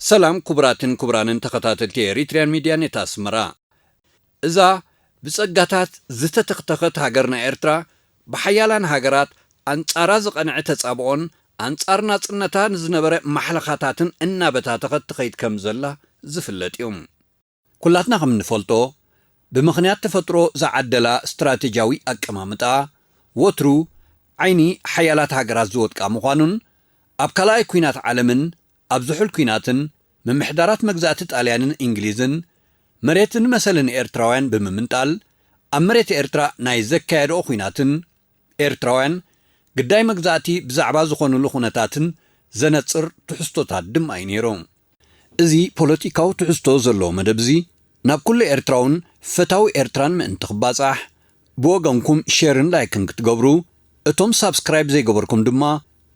ሰላም ክቡራትን ክቡራንን ተኸታተልቲ ኤሪትሪያን ሚድያ ኔት ኣስመራ። እዛ ብጸጋታት ዝተተኽተኸት ሃገርና ኤርትራ፣ ብሓያላን ሃገራት ኣንጻራ ዝቐንዐ ተጻብኦን ኣንጻር ናጽነታ ንዝነበረ ማሕለኻታትን እናበታተኸት ትኸይድ ከም ዘላ ዝፍለጥ እዩ። ኩላትና ከም እንፈልጦ፣ ብምኽንያት ተፈጥሮ ዝዓደላ ስትራቴጂያዊ ኣቀማምጣ፣ ወትሩ ዓይኒ ሓያላት ሃገራት ዝወድቃ ምዃኑን፣ ኣብ ካልኣይ ኲናት ዓለምን ኣብ ዝሑል ኲናትን፣ ምምሕዳራት መግዛእቲ ጣልያንን እንግሊዝን መሬትን መሰልን ኤርትራውያን ብምምንጣል፣ ኣብ መሬት ኤርትራ ናይ ዘካየድኦ ኲናትን፣ ኤርትራውያን ግዳይ መግዛእቲ ብዛዕባ ዝኾኑሉ ኩነታትን ዘነጽር ትሕዝቶታት ድማ እዩ ነይሩ። እዚ ፖለቲካዊ ትሕዝቶ ዘለዎ መደብ እዚ ናብ ኩሉ ኤርትራውን ፈታዊ ኤርትራን ምእንቲ ክባጻሕ፣ ብወገንኩም ሼርን ላይክን ክትገብሩ፣ እቶም ሳብስክራይብ ዘይገበርኩም ድማ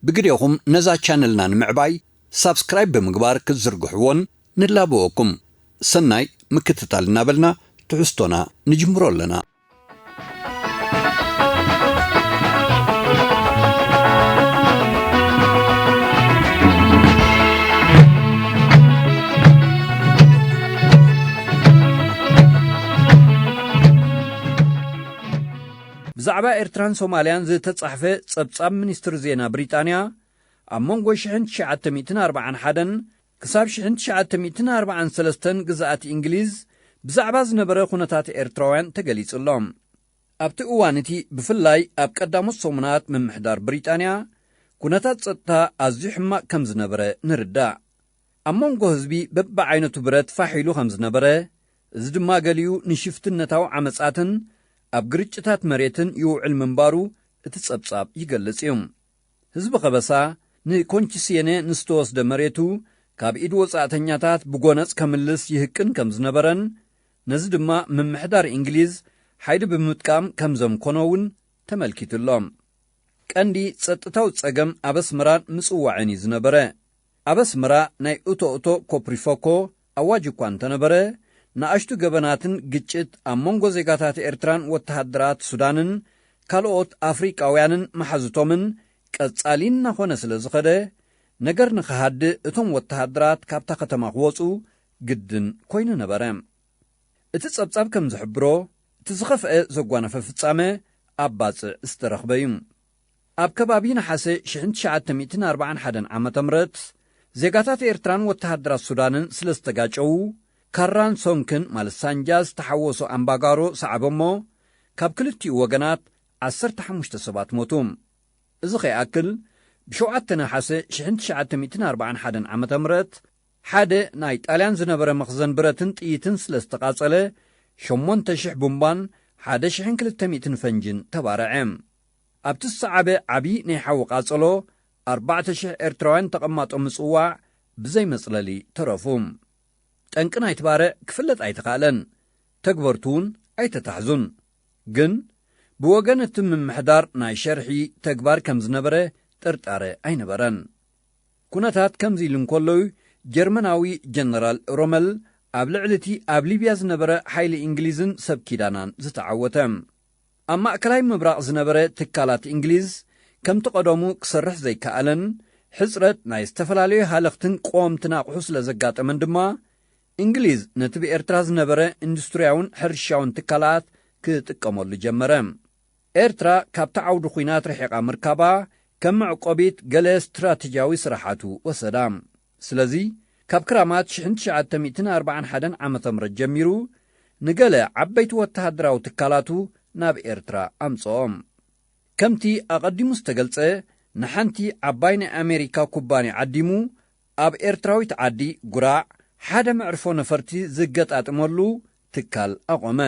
ብግዴኹም ነዛ ቻነልና ንምዕባይ ሳብስክራይብ ብምግባር ክትዝርግሕዎን ንላበወኩም። ሰናይ ምክትታል እናበልና ትሕዝቶና ንጅምሮ ኣለና። ብዛዕባ ኤርትራን ሶማልያን ዝተጻሕፈ ጸብጻብ ሚኒስትሪ ዜና ብሪጣንያ፣ ኣብ መንጎ ሽሕን ትሽዓተ ሚእትን ኣርባዓን ሓደን ክሳብ ሽሕን ትሽዓተ ሚእትን ኣርባዓን ሰለስተን ግዝኣት እንግሊዝ ብዛዕባ ዝነበረ ኩነታት ኤርትራውያን ተገሊጹ ኣሎ። ኣብቲ እዋን እቲ፣ ብፍላይ ኣብ ቀዳሞት ሰሙናት ምምሕዳር ብሪጣንያ፣ ኩነታት ጸጥታ ኣዝዩ ሕማቕ ከም ዝነበረ ንርዳእ። ኣብ መንጎ ህዝቢ በብዓይነቱ ብረት ፋሕ ኢሉ ከም ዝነበረ፣ እዚ ድማ ገሊኡ ንሽፍትነታዊ ዓመጻትን ኣብ ግርጭታት መሬትን ይውዕል ምንባሩ እቲ ጸብጻብ ይገልጽ እዩ። ህዝቢ ከበሳ ንኮንቺስየነ ንዝተወስደ መሬቱ ካብ ኢድ ወጻእተኛታት ብጎነጽ ከምልስ ይህቅን ከም ዝነበረን፣ ነዚ ድማ ምምሕዳር እንግሊዝ ሓይሊ ብምጥቃም ከም ዘምኮኖ እውን ተመልኪቱ ኣሎ። ቀንዲ ጸጥታዊ ጸገም ኣብ ኣስመራን ምጽዋዕን እዩ ዝነበረ። ኣብ ኣስመራ ናይ እቶ እቶ ኮፕሪፎኮ ኣዋጅ እኳ እንተነበረ፣ ንኣሽቱ ገበናትን ግጭት ኣብ መንጎ ዜጋታት ኤርትራን ወተሃደራት ሱዳንን ካልኦት ኣፍሪቃውያንን መሓዙቶምን ቀጻሊ እናኾነ ስለ ዝኸደ፣ ነገር ንኽሃድእ እቶም ወተሃደራት ካብታ ከተማ ክወጹ ግድን ኮይኑ ነበረ። እቲ ጸብጻብ ከም ዝሕብሮ፣ እቲ ዝኸፍአ ዘጓነፈ ፍጻመ ኣብ ባጽዕ ዝተረኽበ እዩ። ኣብ ከባቢ ነሓሰ ሽሕን ትሽዓተ ሚእትን ኣርባዓን ሓደን ዓመተ ምህረት፣ ዜጋታት ኤርትራን ወተሃደራት ሱዳንን ስለ ዝተጋጨዉ፣ ካራን ሶንክን ማለት ሳንጃ ዝተሓወሶ ኣምባጋሮ ሰዓበ እሞ፣ ካብ ክልቲኡ ወገናት ዓሰርተ ሓሙሽተ ሰባት ሞቱ። እዚ ከይኣክል፣ ብሸውዓተ ነሓሰ ሽሕን ትሽዓተ ሚእትን ኣርባዓን ሓደን ዓመተ ምህረት፣ ሓደ ናይ ጣልያን ዝነበረ መኽዘን ብረትን ጥይትን ስለ ዝተቓጸለ፣ ሸሞንተ ሽሕ ቡምባን ሓደ ሽሕን ክልተ ሚእትን ፈንጅን ተባርዐ። ኣብቲ ዝሰዓበ ዓቢ ናይ ሓዊ ቃጸሎ፣ ኣርባዕተ ሽሕ ኤርትራውያን ተቐማጦ ምጽዋዕ ብዘይ መጽለሊ ተረፉ። ጠንቂ ናይቲ ባርዕ ክፍለጥ ኣይተኻእለን። ተግበርቱ እውን ኣይተታሕዙን። ግን ብወገን እቲ ምምሕዳር ናይ ሸርሒ ተግባር ከም ዝነበረ ጥርጣረ ኣይነበረን። ኩነታት ከምዚ ኢሉ እንከሎ እዩ ጀርመናዊ ጀነራል ሮመል ኣብ ልዕሊ እቲ ኣብ ሊብያ ዝነበረ ሓይሊ እንግሊዝን ሰብ ኪዳናን ዝተዓወተ። ኣብ ማእከላይ ምብራቕ ዝነበረ ትካላት እንግሊዝ ከምቲ ቀደሙ ክሰርሕ ዘይከኣለን፣ ሕጽረት ናይ ዝተፈላለዩ ሃለኽትን ቀወምትን ኣቑሑ ስለ ዘጋጠመን ድማ፣ እንግሊዝ ነቲ ብኤርትራ ዝነበረ ኢንዱስትርያውን ሕርሻውን ትካላት ክጥቀመሉ ጀመረ። ኤርትራ ካብቲ ዓውዲ ኲናት ርሒቓ ምርካባ ከም መዕቆቢት ገለ ስትራተጂያዊ ስራሓቱ ወሰዳ። ስለዚ፣ ካብ ክራማት ሽሕን ትሽዓተ ሚእትን ኣርባዓን ሓደን ዓመተ ምህረት ጀሚሩ፣ ንገለ ዓበይቲ ወተሃደራዊ ትካላቱ ናብ ኤርትራ ኣምጽኦም። ከምቲ ኣቐዲሙ ዝተገልጸ፣ ንሓንቲ ዓባይ ናይ ኣሜሪካ ኩባንያ ዓዲሙ፣ ኣብ ኤርትራዊት ዓዲ ጉራዕ ሓደ መዕርፎ ነፈርቲ ዝገጣጥመሉ ትካል ኣቖመ።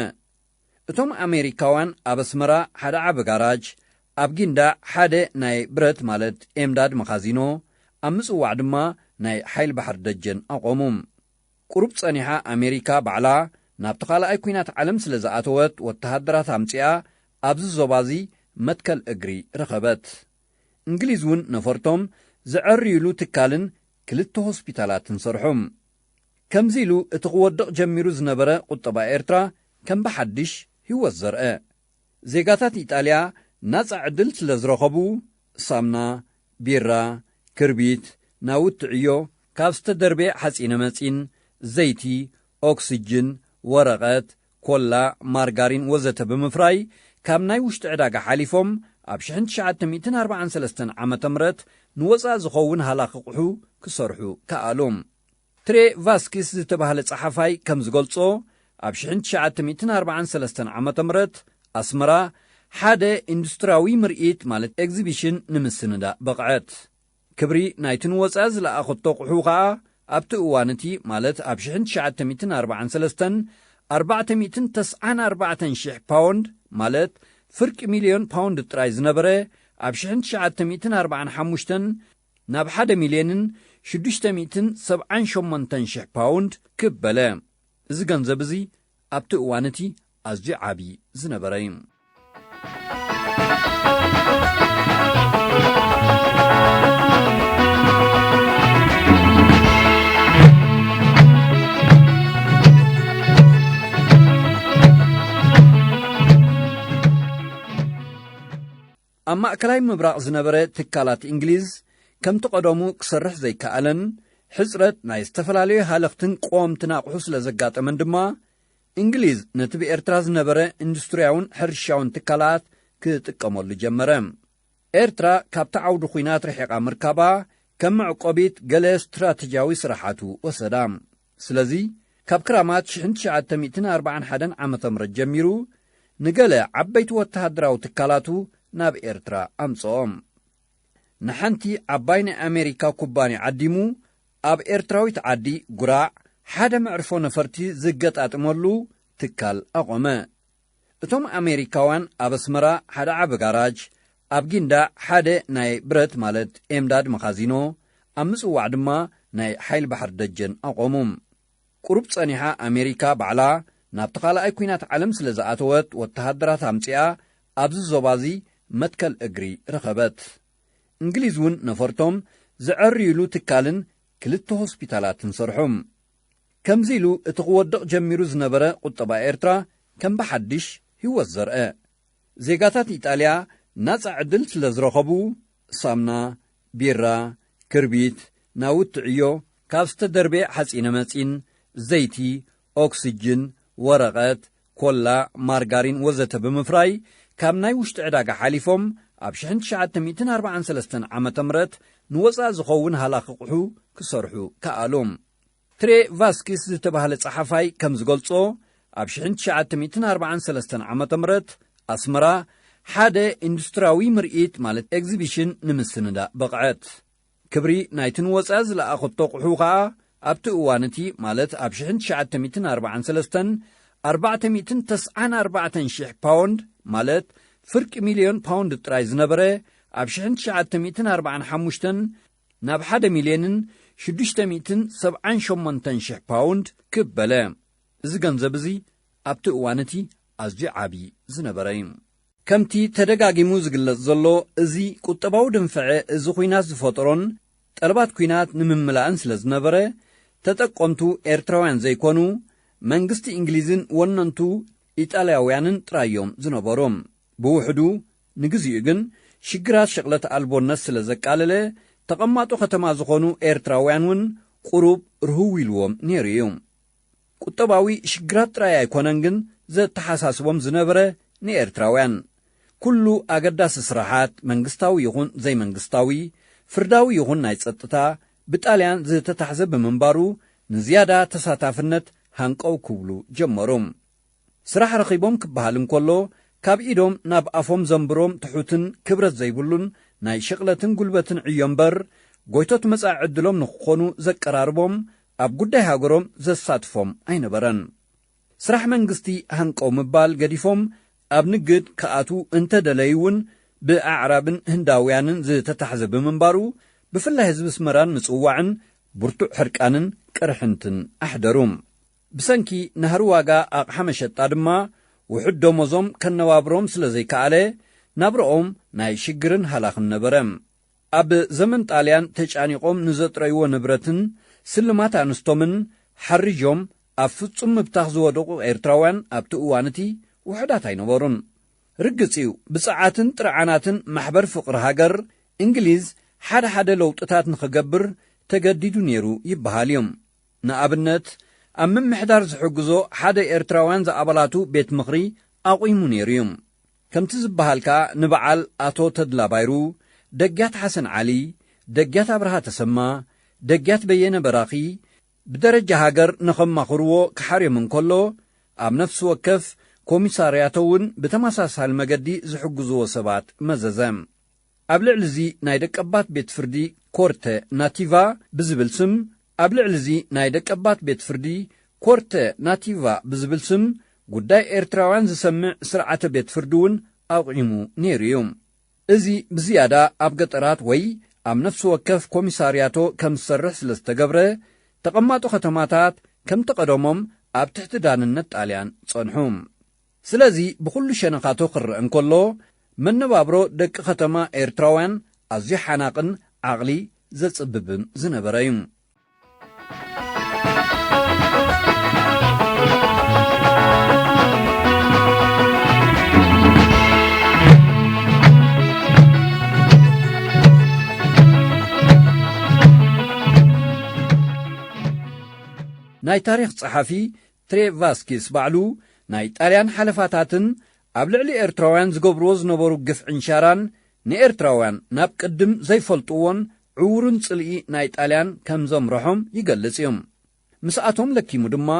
እቶም ኣሜሪካውያን ኣብ ኣስመራ ሓደ ዓቢ ጋራጅ፣ ኣብ ጊንዳዕ ሓደ ናይ ብረት ማለት ኤምዳድ መኻዚኖ፣ ኣብ ምጽዋዕ ድማ ናይ ሓይል ባሕሪ ደጀን ኣቖሙ። ቁሩብ ጸኒሓ ኣሜሪካ ባዕላ ናብቲ ካልኣይ ኲናት ዓለም ስለ ዝኣተወት ወተሃደራት ኣምጺኣ ኣብዚ ዞባዚ መትከል እግሪ ረኸበት። እንግሊዝ እውን ነፈርቶም ዘዐርዩሉ ትካልን ክልተ ሆስፒታላትን ሰርሑ። ከምዚ ኢሉ እቲ ክወድቕ ጀሚሩ ዝነበረ ቁጠባ ኤርትራ ከም ብሓድሽ ህይወት ዘርአ። ዜጋታት ኢጣልያ ናጻ ዕድል ስለ ዝረኸቡ ሳምና፣ ቢራ፣ ክርቢት፣ ናውቲ ዕዮ፣ ካብ ዝተደርበየ ሓጺነ መጺን፣ ዘይቲ፣ ኦክስጅን፣ ወረቐት፣ ኮላ፣ ማርጋሪን ወዘተ ብምፍራይ ካብ ናይ ውሽጢ ዕዳጋ ሓሊፎም ኣብ ሽሕን ትሽዓተ ሚእትን ኣርባዓን ሰለስተን ዓመተ ምህረት ንወጻኢ ዝኸውን ሃላኺ ቁሑ ክሰርሑ ከኣሉ። ትሬ ቫስኪስ ዝተባህለ ጸሓፋይ ከም ዝገልጾ ኣብ ሽሕን ትሽዓተ ሚእትን ኣርባዓን ሰለስተን ዓመተ ምህረት ኣስመራ ሓደ ኢንዱስትርያዊ ምርኢት ማለት ኤግዚቢሽን ንምስንዳእ በቕዐት። ክብሪ ናይቲ ንወጻኢ ዝለኣኸቶ ቁሑ ኸኣ ኣብቲ እዋን እቲ ማለት ኣብ ሽሕን ትሽዓተ ሚእትን ኣርባዓን ሰለስተን ኣርባዕተ ሚእትን ተስዓን ኣርባዕተን ሽሕ ፓውንድ ማለት ፍርቂ ሚልዮን ፓውንድ ጥራይ ዝነበረ ኣብ ሽሕን ትሽዓተ ሚእትን ኣርባዓን ሓሙሽተን ናብ ሓደ ሚልዮንን ሽዱሽተ ሚእትን ሰብዓን ሸሞንተን ሽሕ ፓውንድ ክብ በለ። እዚ ገንዘብ እዚ ኣብቲ እዋን እቲ ኣዝዩ ዓቢ ዝነበረ እዩ። ኣብ ማእከላይ ምብራቕ ዝነበረ ትካላት እንግሊዝ ከምቲ ቀደሙ ክሰርሕ ዘይከኣለን፣ ሕጽረት ናይ ዝተፈላለዩ ሃለኽትን ቀወምትን ኣቑሑ ስለ ዘጋጠመን ድማ፣ እንግሊዝ ነቲ ብኤርትራ ዝነበረ ኢንዱስትርያውን ሕርሻውን ትካላት ክጥቀመሉ ጀመረ። ኤርትራ ካብቲ ዓውዲ ኲናት ርሒቓ ምርካባ ከም መዕቆቢት ገለ ስትራተጂያዊ ስራሓቱ ወሰዳ። ስለዚ ካብ ክራማት ሽሕን ትሽዓተ ሚእትን ኣርባዓን ሓደን ዓመተ ምህረት ጀሚሩ ንገለ ዓበይቲ ወተሃደራዊ ትካላቱ ናብ ኤርትራ ኣምጽኦም። ንሓንቲ ዓባይ ናይ ኣሜሪካ ኩባንያ ዓዲሙ ኣብ ኤርትራዊት ዓዲ ጉራዕ ሓደ መዕርፎ ነፈርቲ ዝገጣጥመሉ ትካል ኣቖመ። እቶም ኣሜሪካውያን ኣብ ኣስመራ ሓደ ዓቢ ጋራጅ፣ ኣብ ጊንዳዕ ሓደ ናይ ብረት ማለት ኤምዳድ መኻዚኖ፣ ኣብ ምጽዋዕ ድማ ናይ ሓይል ባሕሪ ደጀን ኣቖሙ። ቁሩብ ጸኒሓ ኣሜሪካ ባዕላ ናብቲ ካልኣይ ኲናት ዓለም ስለ ዝኣተወት ወተሃደራት ኣምጺኣ ኣብዚ ዞባዚ መትከል እግሪ ረኸበት። እንግሊዝ እውን ነፈርቶም ዘዐርዩሉ ትካልን ክልተ ሆስፒታላትን ሰርሑ። ከምዚ ኢሉ እቲ ክወድቕ ጀሚሩ ዝነበረ ቁጠባ ኤርትራ ከም ብሓድሽ ህይወት ዘርአ። ዜጋታት ኢጣልያ ናጻ ዕድል ስለ ዝረኸቡ ሳምና፣ ቢራ፣ ክርቢት፣ ናውቲ ዕዮ፣ ካብ ዝተደርበየ ሓጺነ መጺን፣ ዘይቲ፣ ኦክስጅን፣ ወረቐት፣ ኮላ፣ ማርጋሪን ወዘተ ብምፍራይ ካብ ናይ ውሽጢ ዕዳጋ ሓሊፎም ኣብ ሽሕን ትሽዓተ ሚእትን ኣርባዓን ሰለስተን ዓመተ ምህረት ንወጻኢ ዝኸውን ሃላኺ ቁሑ ክሰርሑ ከኣሉ። ትሬ ቫስኪስ ዝተባህለ ጸሓፋይ ከም ዝገልጾ፣ ኣብ ሽሕን ትሽዓተ ሚእትን ኣርባዓን ሰለስተን ዓመተ ምህረት ኣስመራ ሓደ ኢንዱስትርያዊ ምርኢት ማለት ኤግዚቢሽን ንምስንዳእ በቕዐት። ክብሪ ናይቲ ንወጻኢ ዝለኣኸቶ ቁሑ ኸኣ ኣብቲ እዋን እቲ ማለት ኣብ ሽሕን ትሽዓተ ሚእትን ኣርባዓን ሰለስተን ኣርባዕተ ሚእትን ተስዓን ኣርባዕተን ሽሕ ፓውንድ ማለት ፍርቂ ሚልዮን ፓውንድ ጥራይ ዝነበረ ኣብ ሽሕን ትሽዓተ ሚእትን ኣርባዓን ሓሙሽተን ናብ ሓደ ሚልዮንን ሽዱሽተ ሚእትን ሰብዓን ሸሞንተን ሽሕ ፓውንድ ክብ በለ። እዚ ገንዘብ እዚ ኣብቲ እዋን እቲ ኣዝዩ ዓቢ ዝነበረ እዩ። ከምቲ ተደጋጊሙ ዝግለጽ ዘሎ፣ እዚ ቁጠባዊ ድንፍዐ እዚ ኲናት ዝፈጠሮን ጠለባት ኲናት ንምምላእን ስለ ዝነበረ፣ ተጠቀምቱ ኤርትራውያን ዘይኮኑ፣ መንግስቲ እንግሊዝን ወነንቱ ኢጣልያውያንን ጥራይ እዮም ዝነበሩ። ብውሕዱ ንግዚኡ ግን ሽግራት ሸቕለት ኣልቦነት ስለ ዘቃለለ፣ ተቐማጦ ከተማ ዝኾኑ ኤርትራውያን እውን ቁሩብ ርህው ኢልዎም ነይሩ እዩ። ቁጠባዊ ሽግራት ጥራይ ኣይኮነን ግን ዘተሓሳስቦም ዝነበረ ንኤርትራውያን። ኩሉ ኣገዳሲ ስራሓት፣ መንግስታዊ ይኹን ዘይመንግስታዊ፣ ፍርዳዊ ይኹን ናይ ጸጥታ፣ ብጣልያን ዝተታሕዘ ብምንባሩ፣ ንዝያዳ ተሳታፍነት ሃንቀው ክብሉ ጀመሩ። ስራሕ ረኺቦም ክበሃል እንከሎ፣ ካብ ኢዶም ናብ ኣፎም ዘንብሮም ትሑትን ክብረት ዘይብሉን ናይ ሽቕለትን ጉልበትን ዕዮ እምበር፣ ጎይቶት መጻኢ ዕድሎም ንክኾኑ ዘቀራርቦም፣ ኣብ ጉዳይ ሃገሮም ዘሳትፎም ኣይነበረን። ስራሕ መንግስቲ ሃንቀው ምባል ገዲፎም፣ ኣብ ንግድ ክኣትዉ እንተደለዩ እውን፣ ብኣዕራብን ህንዳውያንን ዝተታሕዘ ብምንባሩ፣ ብፍላይ ህዝቢ ኣስመራን ምጽዋዕን ብርቱዕ ሕርቃንን ቅርሕንትን ኣሕደሩ። ብሰንኪ ናህሪ ዋጋ ኣቕሓ መሸጣ ድማ፣ ውሑድ ደሞዞም ከነባብሮም ስለ ዘይከኣለ፣ ናብርኦም ናይ ሽግርን ሃላኽን ነበረ። ኣብ ዘመን ጣልያን ተጫኒቖም ንዘጥረይዎ ንብረትን ስልማት ኣንስቶምን ሓሪጆም ኣብ ፍጹም ምብታኽ ዝወደቑ ኤርትራውያን ኣብቲ እዋን እቲ ውሑዳት ኣይነበሩን። ርግጽ እዩ፣ ብጸዓትን ጥርዓናትን ማሕበር ፍቕሪ ሃገር እንግሊዝ ሓደ ሓደ ለውጥታት ንኽገብር ተገዲዱ ነይሩ ይበሃል እዩ። ንኣብነት፣ ኣብ ምምሕዳር ዝሕግዞ ሓደ ኤርትራውያን ዝኣባላቱ ቤት ምኽሪ ኣቑሙ ነይሩ እዩ። ከምቲ ዝበሃል ከኣ፣ ንበዓል ኣቶ ተድላ ባይሩ፣ ደጊያት ሓሰን ዓሊ፣ ደጊያት ኣብርሃ ተሰማ፣ ደጊያት በየነ በራኺ ብደረጃ ሃገር ንኸማኽርዎ ክሓርዮም እንከሎ፣ ኣብ ነፍሲ ወከፍ ኮሚሳርያቶ እውን ብተመሳሳሊ መገዲ ዝሕግዝዎ ሰባት መዘዘ። ኣብ ልዕሊ እዚ ናይ ደቀባት ቤት ፍርዲ ኮርተ ናቲቫ ብዝብል ስም፣ ኣብ ልዕሊ እዚ ናይ ደቀባት ቤት ፍርዲ ኮርተ ናቲቫ ብዝብል ስም ጉዳይ ኤርትራውያን ዝሰምዕ ስርዓተ ቤት ፍርዲ እውን ኣቑሙ ነይሩ እዩ። እዚ ብዝያዳ ኣብ ገጠራት ወይ ኣብ ነፍሲ ወከፍ ኮሚሳርያቶ ከም ዝሰርሕ ስለ ዝተገብረ፣ ተቐማጦ ከተማታት ከምቲ ቀደሞም ኣብ ትሕቲ ዳንነት ጣልያን ጸንሑ። ስለዚ ብኹሉ ሸነኻቱ ክረአ እንከሎ፣ መነባብሮ ደቂ ከተማ ኤርትራውያን ኣዝዩ ሓናቕን ዓቕሊ ዘጽብብን ዝነበረ እዩ። ናይ ታሪኽ ጸሓፊ ትሬ ቫስኪስ ባዕሉ፣ ናይ ጣልያን ሓለፋታትን ኣብ ልዕሊ ኤርትራውያን ዝገብርዎ ዝነበሩ ግፍዕን ሻራን፣ ንኤርትራውያን ናብ ቅድም ዘይፈልጥዎን ዕዉርን ጽልኢ ናይ ጣልያን ከም ዘምርሖም ይገልጽ እዩ። ምስኣቶም ለኪሙ ድማ፣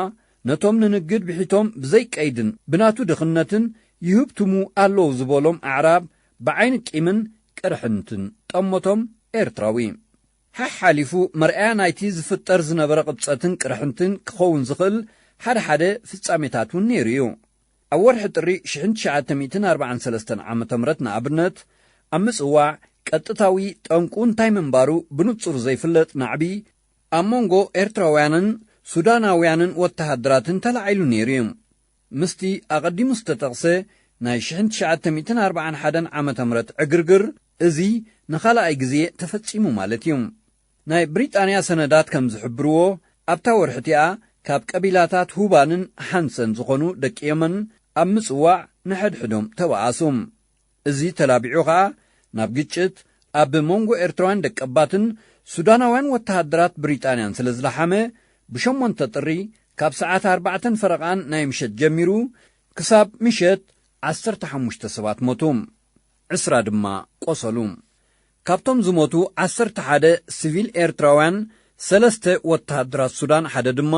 ነቶም ንንግድ ብሒቶም ብዘይ ቀይድን ብናቱ ድኽነትን ይህብትሙ ኣለዉ ዝበሎም ኣዕራብ ብዓይኒ ቂምን ቅርሕንትን ጠመቶም ኤርትራዊ። ሓሓሊፉ መርኣያ ናይቲ ዝፍጠር ዝነበረ ቅብጸትን ቅርሕንትን ክኸውን ዝኽእል ሓደ ሓደ ፍጻሜታት እውን ነይሩ እዩ። ኣብ ወርሒ ጥሪ ሽሕን ትሽዓተ ሚእትን ኣርባዓን ሰለስተን ዓመተ ምህረት ንኣብነት፣ ኣብ ምጽዋዕ ቀጥታዊ ጠንቁ እንታይ ምንባሩ ብንጹር ዘይፍለጥ ናዕቢ ኣብ መንጎ ኤርትራውያንን ሱዳናውያንን ወተሃደራትን ተላዒሉ ነይሩ እዩ። ምስቲ ኣቐዲሙ ዝተጠቕሰ ናይ ሽሕን ትሽዓተ ሚእትን ኣርባዓን ሓደን ዓመተ ምህረት ዕግርግር፣ እዚ ንኻልኣይ ግዜ ተፈጺሙ ማለት እዩ። ናይ ብሪጣንያ ሰነዳት ከም ዝሕብርዎ፣ ኣብታ ወርሒ እቲኣ ካብ ቀቢላታት ሁባንን ሓንሰን ዝኾኑ ደቂ የመን ኣብ ምጽዋዕ ንሕድሕዶም ተበኣሱ። እዚ ተላቢዑ ኸኣ ናብ ግጭት ኣብ መንጎ ኤርትራውያን ደቀባትን ሱዳናውያን ወተሃደራት ብሪጣንያን ስለ ዝለሓመ፣ ብሸሞንተ ጥሪ ካብ ሰዓት ኣርባዕተን ፈረቓን ናይ ምሸት ጀሚሩ ክሳብ ምሸት ዓሰርተ ሓሙሽተ ሰባት ሞቱ፣ ዕስራ ድማ ቆሰሉ። ካብቶም ዝሞቱ ዓሰርተ ሓደ ሲቪል ኤርትራውያን፣ ሰለስተ ወተሃደራት ሱዳን፣ ሓደ ድማ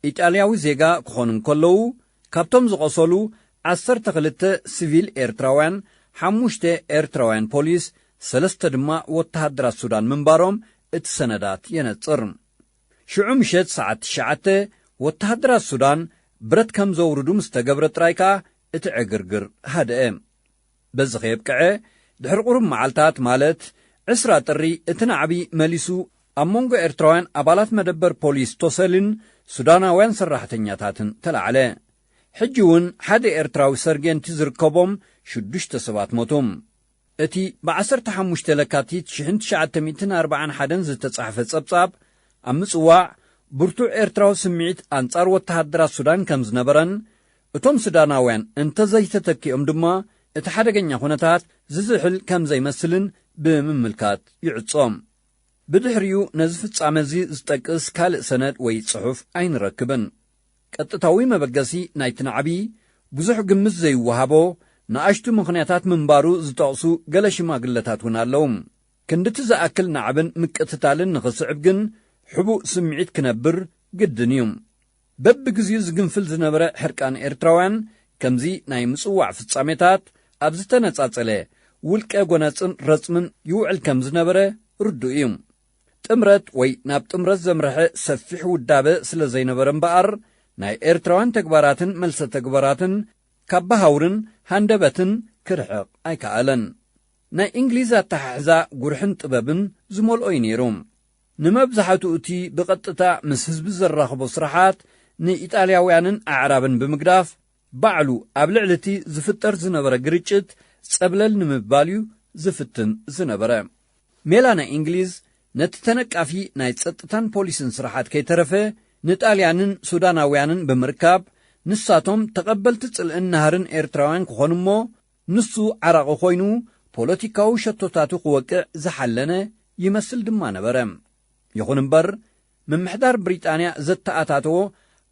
ኢጣልያዊ ዜጋ ክኾኑ እንከለዉ፣ ካብቶም ዝቆሰሉ ዓሰርተ ክልተ ሲቪል ኤርትራውያን፣ ሓሙሽተ ኤርትራውያን ፖሊስ፣ ሰለስተ ድማ ወተሃደራት ሱዳን ምንባሮም እቲ ሰነዳት የነጽር። ሽዑ ምሸት ሰዓት ትሽዓተ ወተሃደራት ሱዳን ብረት ከም ዘውርዱ ምስ ተገብረ ጥራይ ከኣ እቲ ዕግርግር ሃደአ። በዚ ከየብቅዐ፣ ድሕሪ ቁሩብ መዓልታት፣ ማለት ዕስራ ጥሪ፣ እቲ ናዕቢ መሊሱ ኣብ መንጎ ኤርትራውያን ኣባላት መደበር ፖሊስ ቶሰልን ሱዳናውያን ሰራሕተኛታትን ተላዕለ። ሕጂ እውን ሓደ ኤርትራዊ ሰርጌንቲ ዝርከቦም ሽዱሽተ ሰባት ሞቱ። እቲ ብ ዓሰርተ ሓሙሽተ ለካቲት ሽሕን ትሽዓተ ሚእትን ኣርባዓን ሓደን ዝተጻሕፈ ጸብጻብ፣ ኣብ ምጽዋዕ ብርቱዕ ኤርትራዊ ስምዒት ኣንጻር ወተሃደራት ሱዳን ከም ዝነበረን፣ እቶም ሱዳናውያን እንተዘይተተኪኦም ድማ፣ እቲ ሓደገኛ ኩነታት ዝዝሕል ከም ዘይመስልን ብምምልካት ይዕጾ። ብድሕሪኡ ነዚ ፍጻመ እዚ ዝጠቅስ ካልእ ሰነድ ወይ ጽሑፍ ኣይንረክብን። ቀጥታዊ መበገሲ ናይቲ ናዕቢ ብዙሕ ግምት ዘይወሃቦ፣ ንኣሽቱ ምኽንያታት ምንባሩ ዝጠቕሱ ገለ ሽማግለታት እውን ኣለዉ። ክንድቲ ዝኣክል ናዕብን ምቅትታልን ንኽስዕብ ግን፣ ሕቡእ ስምዒት ክነብር ግድን እዩ። በብግዜኡ ዝግንፍል ዝነበረ ሕርቃን ኤርትራውያን፣ ከምዚ ናይ ምጽዋዕ ፍጻሜታት፣ ኣብ ዝተነጻጸለ ውልቀ ጎነጽን ረጽምን ይውዕል ከም ዝነበረ ርዱእ እዩ። ጥምረት ወይ ናብ ጥምረት ዘምርሐ ሰፊሕ ውዳበ ስለ ዘይነበረ እምበኣር፣ ናይ ኤርትራውያን ተግባራትን መልሰ ተግባራትን ካብ ብሃውርን ሃንደበትን ክርሕቕ ኣይከኣለን። ናይ እንግሊዝ ኣተሓሕዛ ጉርሕን ጥበብን ዝመልኦ እዩ ነይሩ። ንመብዛሕትኡ እቲ ብቐጥታ ምስ ህዝቢ ዘራኽቦ ስራሓት ንኢጣልያውያንን ኣዕራብን ብምግዳፍ፣ ባዕሉ ኣብ ልዕሊ እቲ ዝፍጠር ዝነበረ ግርጭት ጸብለል ንምባል እዩ ዝፍትን ዝነበረ። ሜላ ናይ እንግሊዝ ነቲ ተነቃፊ ናይ ጸጥታን ፖሊስን ስራሓት ከይተረፈ ንጣልያንን ሱዳናውያንን ብምርካብ፣ ንሳቶም ተቐበልቲ ጽልእን ናህርን ኤርትራውያን ክኾኑ እሞ፣ ንሱ ዓራቒ ኮይኑ ፖለቲካዊ ሸቶታቱ ክወቅዕ ዝሓለነ ይመስል ድማ ነበረ። ይኹን እምበር፣ ምምሕዳር ብሪጣንያ ዘተኣታተዎ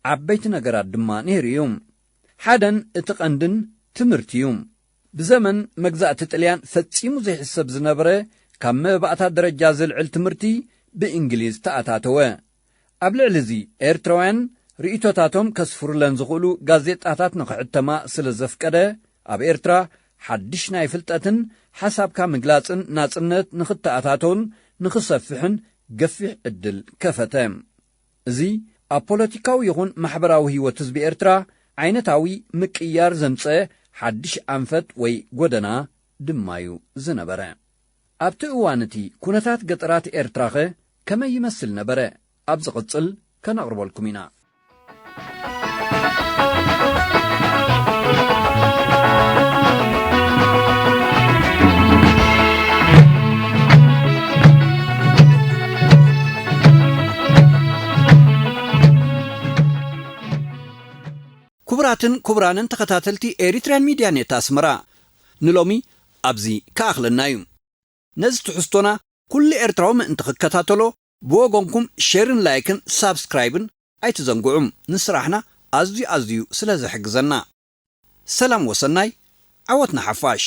ዓበይቲ ነገራት ድማ ነይሩ እዩ። ሓደን እቲ ቀንድን ትምህርቲ እዩ። ብዘመን መግዛእቲ ጥልያን ፈጺሙ ዘይሕሰብ ዝነበረ ካብ መባእታ ደረጃ ዝልዕል ትምህርቲ ብእንግሊዝ ተኣታተወ። ኣብ ልዕሊ እዚ ኤርትራውያን ርእይቶታቶም ከስፍሩለን ዝኽእሉ ጋዜጣታት ንኽሕተማ ስለ ዘፍቀደ፣ ኣብ ኤርትራ ሓድሽ ናይ ፍልጠትን ሓሳብካ ምግላጽን ናጽነት ንኽተኣታተውን ንኽሰፍሕን ገፊሕ ዕድል ከፈተ። እዚ ኣብ ፖለቲካዊ ይኹን ማሕበራዊ ህይወት ህዝቢ ኤርትራ ዓይነታዊ ምቅያር ዘምጸ ሓድሽ ኣንፈት ወይ ጎደና ድማ እዩ ዝነበረ። ኣብቲ እዋን እቲ ኩነታት ገጠራት ኤርትራኸ ከመይ ይመስል ነበረ? ኣብ ዝቕጽል ከነቕርበልኩም ኢና። ክቡራትን ክቡራንን ተኸታተልቲ ኤሪትርያን ሚድያ ኔት ኣስመራ፣ ንሎሚ ኣብዚ ክኣኽለና እዩ። ነዚ ትሕዝቶና ኩሉ ኤርትራዊ ምእንቲ ክከታተሎ፣ ብወገንኩም ሼርን ላይክን ሳብስክራይብን ኣይትዘንግዑ። ንስራሕና ኣዝዩ ኣዝዩ ስለ ዝሕግዘና። ሰላም ወሰናይ፣ ዓወት ንሓፋሽ።